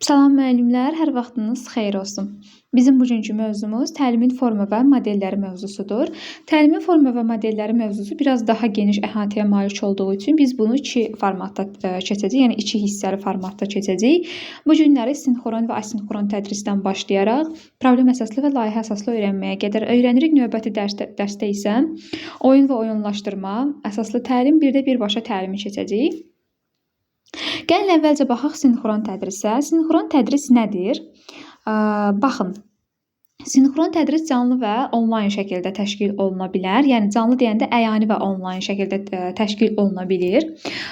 Salam müəllimlər, hər vaxtınız xeyir olsun. Bizim bugünkü mövzumuz təlimin forma və modelləri mövzusudur. Təlimin forma və modelləri mövzusu biraz daha geniş əhatəyə malik olduğu üçün biz bunu iki formatda keçəcəyik, yəni iki hissəli formatda keçəcəyik. Bu günləri sinxron və asinxron tədrisdən başlayaraq problem əsaslı və layihə əsaslı öyrənməyə qədər öyrənirik. Növbəti dərsdə isə oyun və oyunlaşdırma əsaslı təlim, bir də birbaşa təlimi keçəcəyik. Gəlin əvvəlcə baxaq sinxron tədrisə. Sinxron tədris nədir? Baxın, sinxron tədris canlı və onlayn şəkildə təşkil oluna bilər. Yəni canlı deyəndə əyani və onlayn şəkildə təşkil oluna bilir.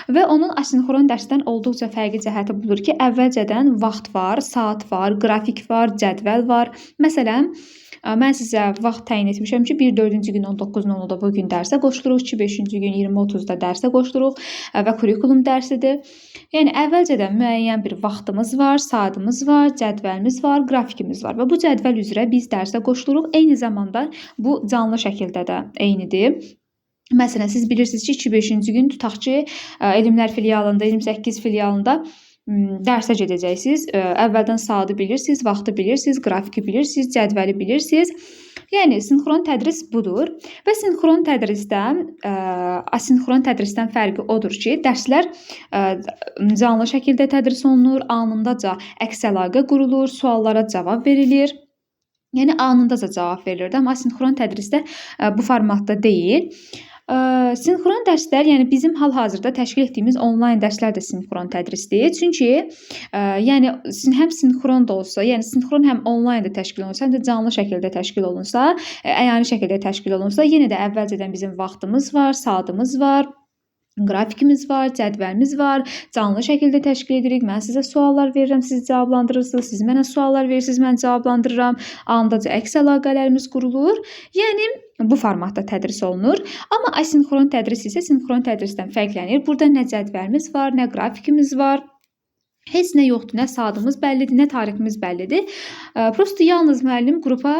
Və onun asinxron dərsdən olduqca fərqli cəhəti budur ki, əvvəlcədən vaxt var, saat var, qrafik var, cədvəl var. Məsələn, mən sizə vaxt təyin etmişəm ki, 1-4-cü gün 19:00-da bu gün dərsə qoşuluruq, 2-5-ci gün 20:30-da dərsə qoşuluruq və kurikulum dərsidir. Yəni əvvəlcədən müəyyən bir vaxtımız var, saatımız var, cədvəlimiz var, qrafikimiz var və bu cədvəl üzrə biz dərsə qoşuluruq. Eyni zamanda bu canlı şəkildə də eynidir. Məsələn, siz bilirsiniz ki, 2-5-ci gün tutaq ki, Elmlər filialında, 28 filialında dərsə gedəcəksiniz. Əvvəldən saatı bilirsiniz, vaxtı bilirsiniz, qrafiki bilirsiniz, cədvəli bilirsiniz. Yəni sinxron tədris budur və sinxron tədrisdə asinxron tədrisdən fərqi odur ki, dərslər canlı şəkildə tədris olunur, anındaca əks əlaqə qurulur, suallara cavab verilir. Yəni anındaca cavab verilir, amma asinxron tədrisdə bu formatda deyil. Sinxron dərslər, yəni bizim hal-hazırda təşkil etdiyimiz onlayn dərslər də sinxron tədrisdir. Çünki yəni həm sinxron da olsa, yəni sinxron həm onlayn da təşkil olunsa, həm də canlı şəkildə təşkil olunsa, əyani şəkildə təşkil olunsa, yenə də əvvəlcədən bizim vaxtımız var, saatımız var, qrafikimiz var, cədvəlimiz var, canlı şəkildə təşkil edirik. Mən sizə suallar verirəm, siz cavablandırırsınız, siz mənə suallar verirsiniz, mən cavablandırıram. Andaca əks əlaqələrimiz qurulur. Yəni bu formatda tədris olunur. Amma asinxron tədris isə sinxron tədrisdən fərqlənir. Burada nə cədvəlimiz var, nə qrafikimiz var. Heç nə yoxdur, nə saatımız bəllidir, nə tariximiz bəllidir. Prosto yalnız müəllim qrupa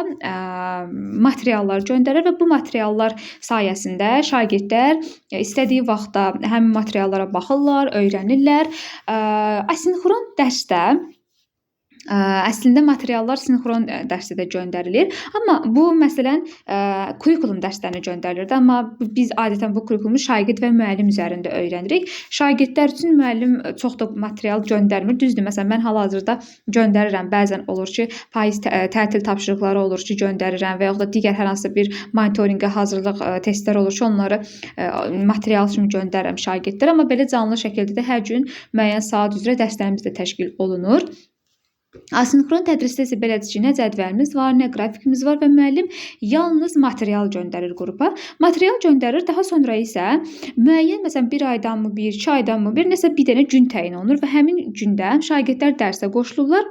materiallar göndərir və bu materiallar sayəsində şagirdlər istədiyi vaxtda həmin materiallara baxırlar, öyrənirlər. Asinxron dərsdə əslində materiallar sinxron dərsdə də göndərilir. Amma bu məsələn kurikulum dərslərinə göndərilirdi. Amma biz adətən bu kurikulumu şagird və müəllim üzərində öyrənirik. Şagirdlər üçün müəllim çox da material göndərmir. Düzdür, məsələn mən hal-hazırda göndərirəm. Bəzən olur ki, payız tətil tapşırıqları olur ki, göndərirəm və yaxud da digər hər hansısa bir monitorinqə hazırlıq testlər olur ki, onları material kimi göndərirəm şagirdlərə. Amma belə canlı şəkildə də hər gün müəyyən saat üzrə dərslərimiz də təşkil olunur. Asinxron tədrisdə isə belədir ki, nə cədvəlimiz var, nə qrafikimiz var və müəllim yalnız material göndərir qrupa. Material göndərir, daha sonra isə müəyyən, məsələn, bir aydanmı bir, 2 aydanmı bir, nəsə bir dənə gün təyin olunur və həmin gündə şagirdlər dərsə qoşulurlar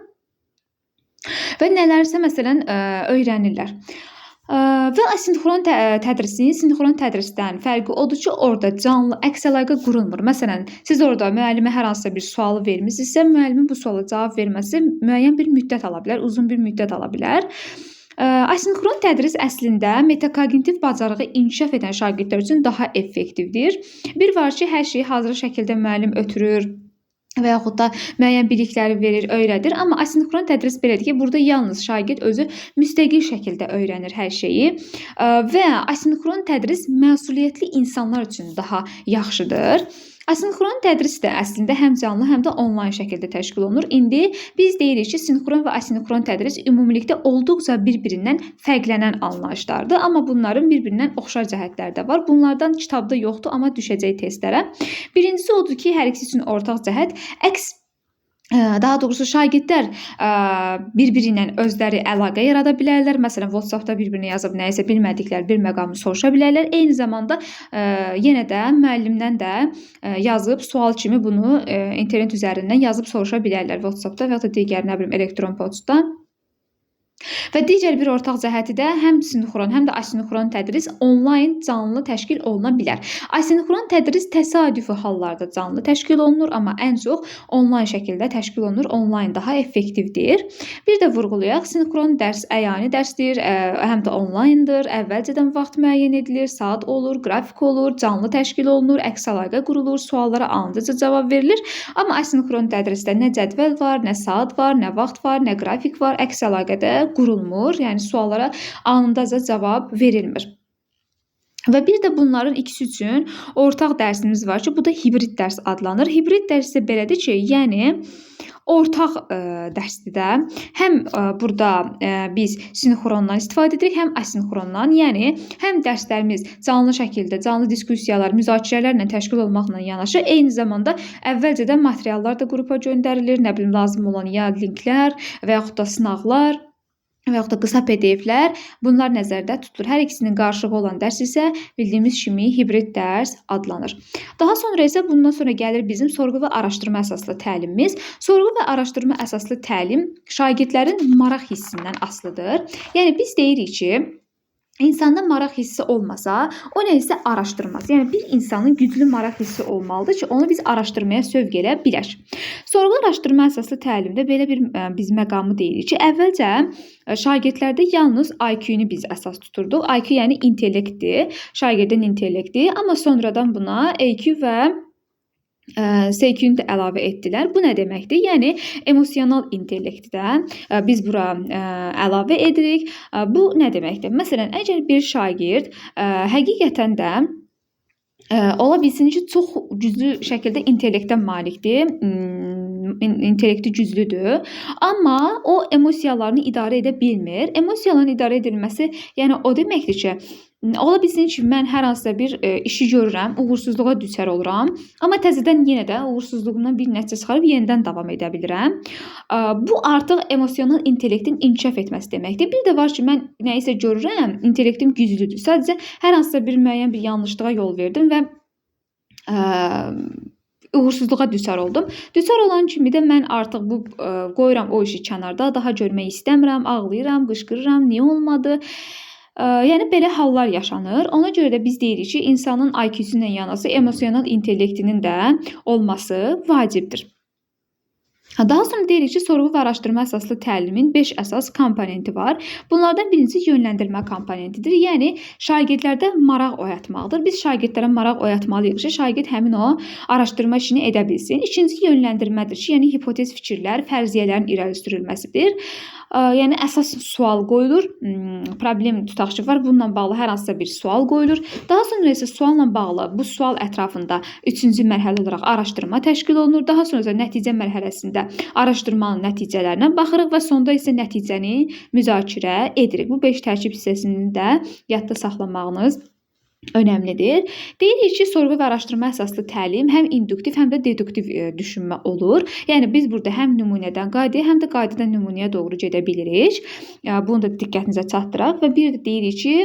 və nələrsə, məsələn, öyrənirlər. Və asinxron tədrisin sinxron tədrisdən fərqi odur ki, orada canlı əks əlaqə qurulmur. Məsələn, siz orada müəllimə hər hansısa bir sualı vermisinizsə, müəllimin bu suala cavab verməsi müəyyən bir müddət ala bilər, uzun bir müddət ala bilər. Asinxron tədris əslində metakognitiv bacarığı inkişaf edən şagirdlər üçün daha effektivdir. Bir var ki, hər şeyi hazır şəkildə müəllim ötürür və yaxud da müəyyən bilikləri verir, öyrədir. Amma asinxron tədris belədir ki, burada yalnız şagird özü müstəqil şəkildə öyrənir hər şeyi və asinxron tədris məsuliyyətli insanlar üçün daha yaxşıdır. Asinxron tədris də əslində həm canlı, həm də onlayn şəkildə təşkil olunur. İndi biz deyirik ki, sinxron və asinxron tədris ümumilikdə olduqca bir-birindən fərqlənən anlayışlardır. Amma bunların bir-birindən oxşar cəhətləri də var. Bunlardan kitabda yoxdur, amma düşəcək testlərə. Birincisi odur ki, hər ikisi üçün ortaq cəhət daha doğrusu şagirdlər bir-biri ilə özləri əlaqə yarada bilərlər. Məsələn, WhatsApp-da bir-birinə yazıb nəyisə bilmədikləri bir məqamı soruşa bilərlər. Eyni zamanda yenə də müəllimdən də yazıb sual kimi bunu internet üzərindən yazıb soruşa bilərlər WhatsApp-da və ya da digər, nə bilim, elektron poçtda. Və digər bir ortaq cəhəti də həm sinxron, həm də asinxron tədris onlayn canlı təşkil oluna bilər. Asinxron tədris təsadüfi hallarda canlı təşkil olunur, amma ən çox onlayn şəkildə təşkil olunur. Onlayn daha effektivdir. Bir də vurğulayaq, sinxron dərs əyani dərsdir, həm də onlayndır. Əvvəlcədən vaxt müəyyən edilir, saat olur, qrafik olur, canlı təşkil olunur, əks əlaqə qurulur, suallara anlıca cavab verilir. Amma asinxron tədrisdə nə cədvəl var, nə saat var, nə vaxt var, nə qrafik var, əks əlaqə də qurulmur, yəni suallara anındaca cavab verilmir. Və bir də bunların ikisi üçün ortaq dərsimiz var ki, bu da hibrid dərs adlanır. Hibrid dərs isə belədir ki, yəni ortaq dərsdir də. Həm burada biz sinxrondan istifadə edirik, həm asinxrondan. Yəni həm dərslərimiz canlı şəkildə, canlı diskussiyalar, müzakirələrlə təşkil olmaqla yanaşı, eyni zamanda əvvəlcədən materiallar da qrupa göndərilir, nə bilim lazım olan ya linklər və yaxud da sınaqlar və yaxud da qısa PDF-lər, bunlar nəzərdə tutulur. Hər ikisinin qarışığı olan dərs isə bildiyimiz kimi hibrid dərs adlanır. Daha sonra isə bundan sonra gəlir bizim sorğu və araşdırma əsaslı təlimimiz. Sorğu və araşdırma əsaslı təlim şagirdlərin maraq hissindən asılıdır. Yəni biz deyirik ki, İnsanda maraq hissi olmasa, o nə isə araşdırmaz. Yəni bir insanın güclü maraq hissi olmalıdır ki, onu biz araşdırmaya sövq edə bilək. Sorğu araşdırma əsaslı təlimdə belə bir biz məqamı deyirik ki, əvvəlcə şagirdlərdə yalnız IQ-ni biz əsas tuturduq. IQ yəni intellektdir, şagirdin intellekti, amma sonradan buna EQ və SQ-ni də əlavə etdilər. Bu nə deməkdir? Yəni emosional intellekti də biz bura əlavə edirik. Bu nə deməkdir? Məsələn, əgər bir şagird həqiqətən də ola bilsin ki, çox güclü şəkildə intellektə malikdir, intellekti güclüdür, amma o emosiyalarını idarə edə bilmir. Emosiyaların idarə edilməsi, yəni o deməkdir ki, ola bilsin ki, mən hər hansısa bir işi görürəm, uğursuzluğa düçar oluram, amma təzədən yenə də uğursuzluğumdan bir nəticə çıxarıb yenidən davam edə bilirəm. Bu artıq emosional intellektin inkişaf etməsi deməkdir. Bir də var ki, mən nəyisə görürəm, intellektim güclüdür. Sadəcə hər hansısa bir müəyyən bir yanlışlığa yol verdim və uğursuzluğa düçar oldum. Düçar olan kimi də mən artıq bu qoyuram o işi kənarda, daha görmək istəmirəm, ağlayıram, qışqırıram, niyə olmadı? Yəni belə hallar yaşanır. Ona görə də biz deyirik ki, insanın IQ-su ilə yanaşı emosional intellektinin də olması vacibdir. Daha sonra deyirik ki, sorğu və araşdırma əsaslı təlimin 5 əsas komponenti var. Bunlardan birincisi yönləndirmə komponentidir. Yəni şagirdlərdə maraq oyatmaqdır. Biz şagirdlərə maraq oyatmalıyıq ki, şagird həmin o araşdırma işini edə bilsin. İkincisi yönləndirmədir ki, yəni hipotez fikirlər, fərziyyələrin irəli sürülməsidir. Yəni əsas sual qoyulur, problem tutaq ki var, bununla bağlı hər hansısa bir sual qoyulur. Daha sonra isə sualla bağlı bu sual ətrafında üçüncü mərhələ olaraq araşdırma təşkil olunur. Daha sonra isə nəticə mərhələsində araşdırmanın nəticələrinə baxırıq və sonda isə nəticəni müzakirə edirik. Bu 5 tərkib hissəsini də yadda saxlamağınız önəmlidir. Deyirik ki, sorğu və araşdırma əsaslı təlim həm induktiv, həm də deduktiv düşünmə olur. Yəni biz burada həm nümunədən qaydaya, həm də qaydadan nümunəyə doğru gedə bilirik. Bunu da diqqətinizə çatdıraq və bir də deyirik ki,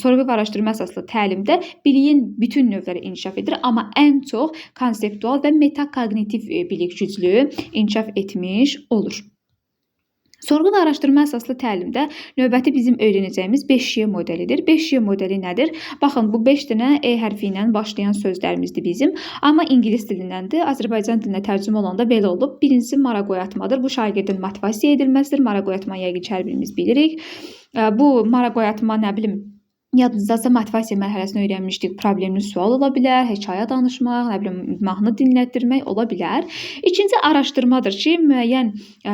sorğu və araşdırma əsaslı təlimdə biliyin bütün növləri inkişaf edir, amma ən çox konseptual və metakognitiv bilik güclü inkişaf etmiş olur. Sorğu və araşdırma əsaslı təlimdə növbəti bizim öyrənəcəyimiz 5E modelidir. 5E modeli nədir? Baxın, bu 5 dənə E hərfi ilə başlayan sözlərimizdir bizim. Amma ingilis dilindəndir. Azərbaycan dilinə tərcümə olanda belə olub. Birincisi maraq oyatmadır. Bu şagirdin motivasiya edilməsidir. Maraq oyatma yəqin ki, hər birimiz bilirik. Bu maraq oyatma, nə bilim, yadınızdasa motivasiya mərhələsini öyrənmişdik. Problemli sual ola bilər, hekayə danışmaq, nə bilim, mahnı dinlətdirmək ola bilər. İkinci araşdırmadır ki, müəyyən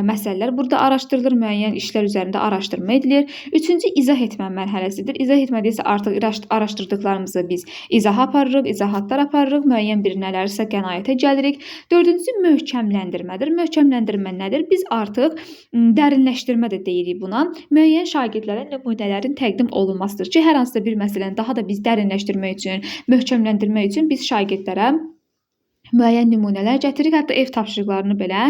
məsələlər burada araşdırılır, müəyyən işlər üzərində araşdırma edilir. Üçüncü izah etmə mərhələsidir. İzah etmədə isə artıq araşdırdıqlarımızı biz izaha aparırıq, izahatlar aparırıq, müəyyən bir nələrsə qənaətə gəlirik. Dördüncüsü möhkəmləndirmədir. Möhkəmləndirmə nədir? Biz artıq dərinləşdirmə də deyirik buna. Müəyyən şagirdlərə nümunələrin təqdim olunmasıdır ki, hər hansı bir məsələni daha da biz dərinləşdirmək üçün, möhkəmləndirmək üçün biz şagirdlərə müəyyən nümunələr gətiririk. Hətta ev tapşırıqlarını belə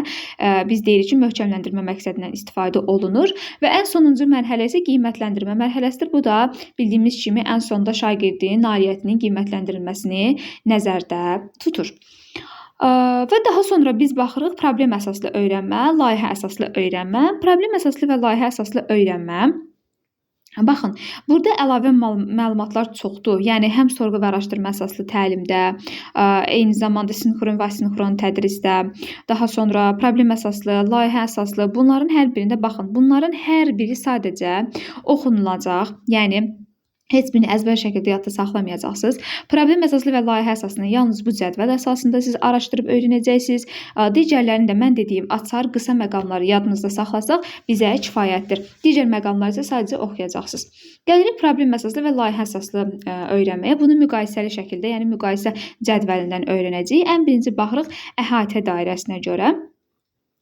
biz deyirik ki, möhkəmləndirmə məqsədindən istifadə olunur. Və ən sonuncu mərhələ isə qiymətləndirmə mərhələsidir. Bu da bildiyimiz kimi ən sonda şagirdin nailiyyətinin qiymətləndirilməsini nəzərdə tutur. Və daha sonra biz baxırıq problem əsaslı öyrənmə, layihə əsaslı öyrənmə, problem əsaslı və layihə əsaslı öyrənmə. Baxın, burada əlavə məlumatlar çoxdur. Yəni həm sorğu və araşdırma əsaslı təlimdə, eyni zamanda sinxron və asinxron tədrisdə, daha sonra problem əsaslı, layihə əsaslı, bunların hər birində baxın, bunların hər biri sadəcə oxunulacaq. Yəni heç birini əzbər şəkildə yadda saxlamayacaqsınız. Problem əsaslı və layihə əsasını yalnız bu cədvəl əsasında siz araşdırıb öyrənəcəksiniz. Digərlərini də mən dediyim açar, qısa məqamları yadınızda saxlasaq bizə kifayətdir. Digər məqamları isə sadəcə oxuyacaqsınız. Gəlirik problem əsaslı və layihə əsaslı öyrənməyə. Bunu müqayisəli şəkildə, yəni müqayisə cədvəlindən öyrənəcəyik. Ən birinci baxırıq əhatə dairəsinə görə.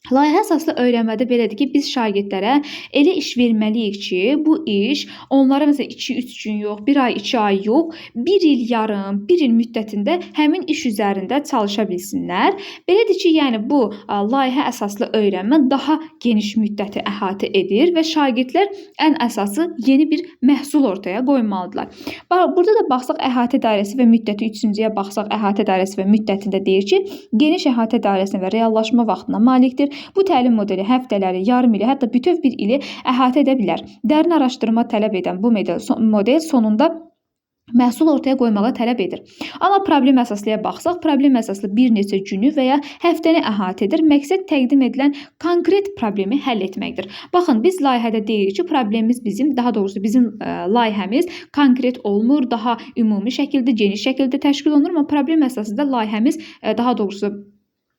Layihə əsaslı öyrənmədə belədir ki, biz şagirdlərə elə iş verməliyik ki, bu iş onlara məsələn 2-3 gün yox, 1 ay, 2 ay yox, 1 il yarım, 1 il müddətində həmin iş üzərində çalışa bilsinlər. Belədir ki, yəni bu layihə əsaslı öyrənmə daha geniş müddəti əhatə edir və şagirdlər ən əsası yeni bir məhsul ortaya qoymalıdırlar. Burada da baxsaq əhatə dairəsi və müddəti, üçüncüyə baxsaq əhatə dairəsi və müddətində deyir ki, geniş əhatə dairəsinə və reallaşma vaxtına malikdir. Bu təlim modeli həftələri, yarım ili, hətta bütöv bir ili əhatə edə bilər. Dərin araşdırma tələb edən bu model sonunda məhsul ortaya qoymağa tələb edir. Amma problem əsaslıya baxsaq, problem əsaslı bir neçə günü və ya həftəni əhatə edir. Məqsəd təqdim edilən konkret problemi həll etməkdir. Baxın, biz layihədə deyirik ki, problemimiz bizim, daha doğrusu bizim layihəmiz konkret olmur, daha ümumi şəkildə, geniş şəkildə təşkil olunur, amma problem əsasında layihəmiz, daha doğrusu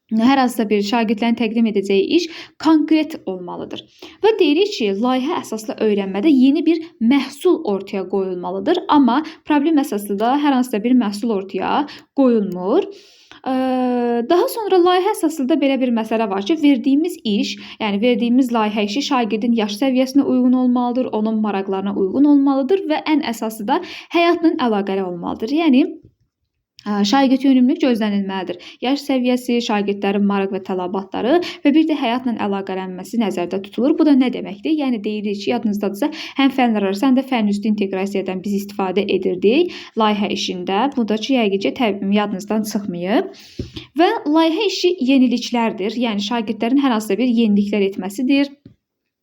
hər hansısa bir şagirdlərin təqdim edəcəyi iş konkret olmalıdır. Və deyirik ki, layihə əsaslı öyrənmədə yeni bir məhsul ortaya qoyulmalıdır, amma problem əsaslı da hər hansısa bir məhsul ortaya qoyulmur. Daha sonra layihə əsaslı da belə bir məsələ var ki, verdiyimiz iş, yəni verdiyimiz layihə işi şagirdin yaş səviyyəsinə uyğun olmalıdır, onun maraqlarına uyğun olmalıdır və ən əsası da həyatla əlaqəli olmalıdır. Yəni şagird yönümlülük gözlənilməlidir. Yaş səviyyəsi, şagirdlərin maraq və tələbatları və bir də həyatla əlaqələnməsi nəzərdə tutulur. Bu da nə deməkdir? Yəni deyirik ki, yadınızdadırsa, həm fənlər arası, həm də fənn üstü inteqrasiyadan biz istifadə edirdik layihə işində. Bu da ki, yəqin ki, yadınızdan çıxmayıb. Və layihə işi yeniliklərdir. Yəni şagirdlərin hər hansısa bir yeniliklər etməsidir.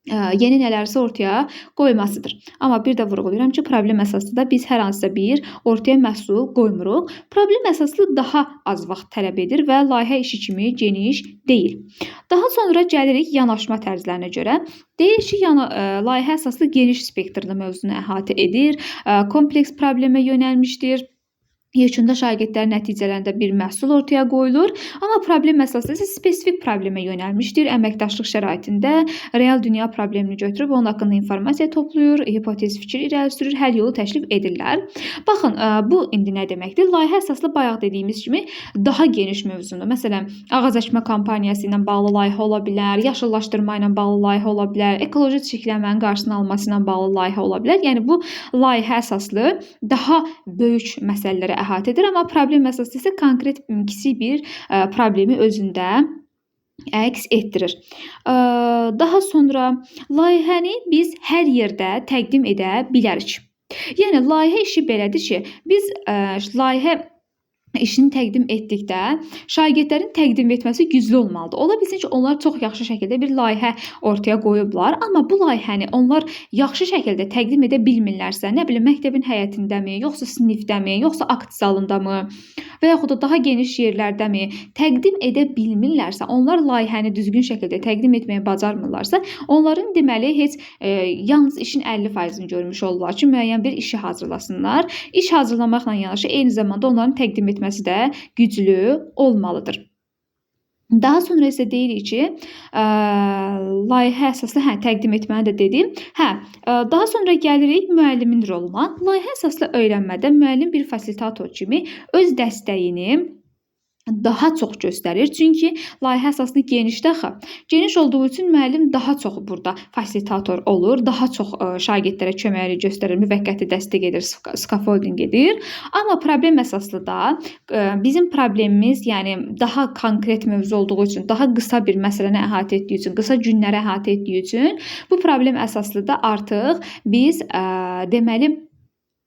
Yeni nələrsə ortaya qoymasıdır. Amma bir də vurğulayıram ki, problem əsaslı da biz hər hansısa bir ortaya məhsul qoymuruq. Problem əsaslı daha az vaxt tələb edir və layihə işi kimi geniş deyil. Daha sonra gəlirik yanaşma tərzlərinə görə. Deyir ki, layihə əsaslı geniş spektrli mövzunu əhatə edir, kompleks problemə yönəlmişdir. Yekunda şagirdlərin nəticələrində bir məhsul ortaya qoyulur, amma problem əsaslı isə spesifik problemə yönəlmişdir. Əməkdaşlıq şəraitində real dünya problemini götürüb onun haqqında informasiya toplayır, hipotez fikir irəli sürür, həll yolu təklif edirlər. Baxın, bu indi nə deməkdir? Layihə əsaslı bayaq dediyimiz kimi daha geniş mövzunu, məsələn, ağac əkmə kampaniyası ilə bağlı layihə ola bilər, yaşıllaşdırma ilə bağlı layihə ola bilər, ekoloji çirklənmənin qarşısını alması ilə bağlı layihə ola bilər. Yəni bu layihə əsaslı daha böyük məsələlərə əhatə edir, amma problem əsaslı isə konkret kiçik bir problemi özündə əks etdirir. Daha sonra layihəni biz hər yerdə təqdim edə bilərik. Yəni layihə işi belədir ki, biz layihə işini təqdim etdikdə şagirdlərin təqdim etməsi güclü olmalıdır. Ola bilsin ki, onlar çox yaxşı şəkildə bir layihə ortaya qoyublar, amma bu layihəni onlar yaxşı şəkildə təqdim edə bilmirlərsə, nə bilim, məktəbin həyətindəmi, yoxsa sinifdəmi, yoxsa akt zalındamı və yaxud da daha geniş yerlərdəmi təqdim edə bilmirlərsə, onlar layihəni düzgün şəkildə təqdim etməyi bacarmırlarsa, onların deməli heç yalnız işin 50%-ni görmüş olurlar ki, müəyyən bir işi hazırlasınlar. İş hazırlamaqla yanaşı eyni zamanda onların təqdim etməsi də güclü olmalıdır. Daha sonra isə deyirik ki, layihə əsaslı təqdim etməni də dedim. Daha sonra gəlirik müəllimin roluna. Layihə əsaslı öyrənmədə müəllim bir fasilitator kimi öz dəstəyini daha çox göstərir. Çünki layihə əsaslı genişdir axı. Geniş olduğu üçün müəllim daha çox burada fasilitator olur, daha çox şagirdlərə köməklik göstərir, müvəqqəti dəstək edir, scaffolding edir. Amma problem əsaslı da bizim problemimiz, yəni daha konkret mövzu olduğu üçün, daha qısa bir məsələni əhatə etdiyi üçün, qısa günləri əhatə etdiyi üçün bu problem əsaslı da artıq biz deməli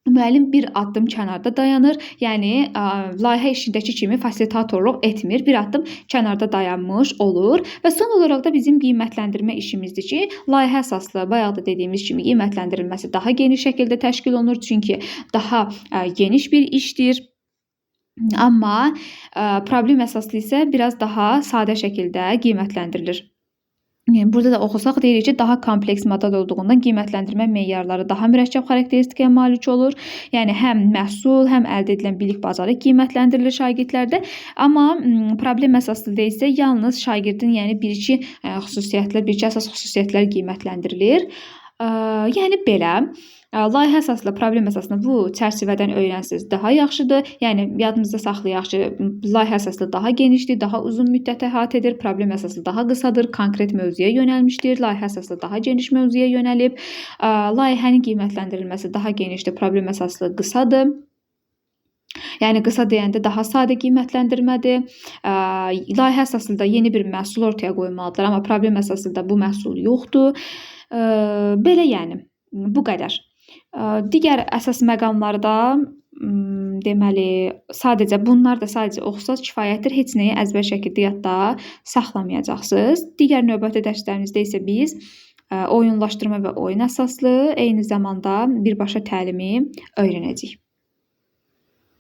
Müəllim bir addım kənarda dayanır. Yəni layihə işindəki kimi fasilitatorluq etmir. Bir addım kənarda dayanmış olur. Və son olaraq da bizim qiymətləndirmə işimizdir ki, layihə əsaslı, bayaq da dediyimiz kimi qiymətləndirilməsi daha geniş şəkildə təşkil olunur. Çünki daha geniş bir işdir. Amma problem əsaslı isə biraz daha sadə şəkildə qiymətləndirilir. Yəni, burada da oxusaq deyirik ki, daha kompleks model olduğundan qiymətləndirmə meyarları daha mürəkkəb xarakteristikaya malik olur. Yəni həm məhsul, həm əldə edilən bilik bacarıq qiymətləndirilir şagirdlərdə. Amma problem əsaslı isə yalnız şagirdin, yəni bir-iki xüsusiyyətlər, bir-iki əsas xüsusiyyətlər qiymətləndirilir. Yəni belə. Layihə əsaslı, problem əsaslı bu çərçivədən öyrənsəniz daha yaxşıdır. Yəni yadınızda saxlayaq ki, layihə əsaslı daha genişdir, daha uzun müddət əhatə edir, problem əsaslı daha qısadır, konkret mövzuya yönəlmişdir, layihə əsaslı daha geniş mövzuya yönəlib, layihənin qiymətləndirilməsi daha genişdir, problem əsaslı qısadır. Yəni qısa deyəndə daha sadə qiymətləndirmədir. Layihə əsaslı da yeni bir məhsul ortaya qoymalıdırlar, amma problem əsaslı da bu məhsul yoxdur. Belə yəni bu qədər. Digər əsas məqamlarda deməli, sadəcə bunlar da sadəcə oxusaz kifayətdir. Heç nəyi əzbər şəkildə yadda saxlamayacaqsınız. Digər növbəti dərslərimizdə isə biz oyunlaşdırma və oyun əsaslı, eyni zamanda birbaşa təlimi öyrənəcəyik.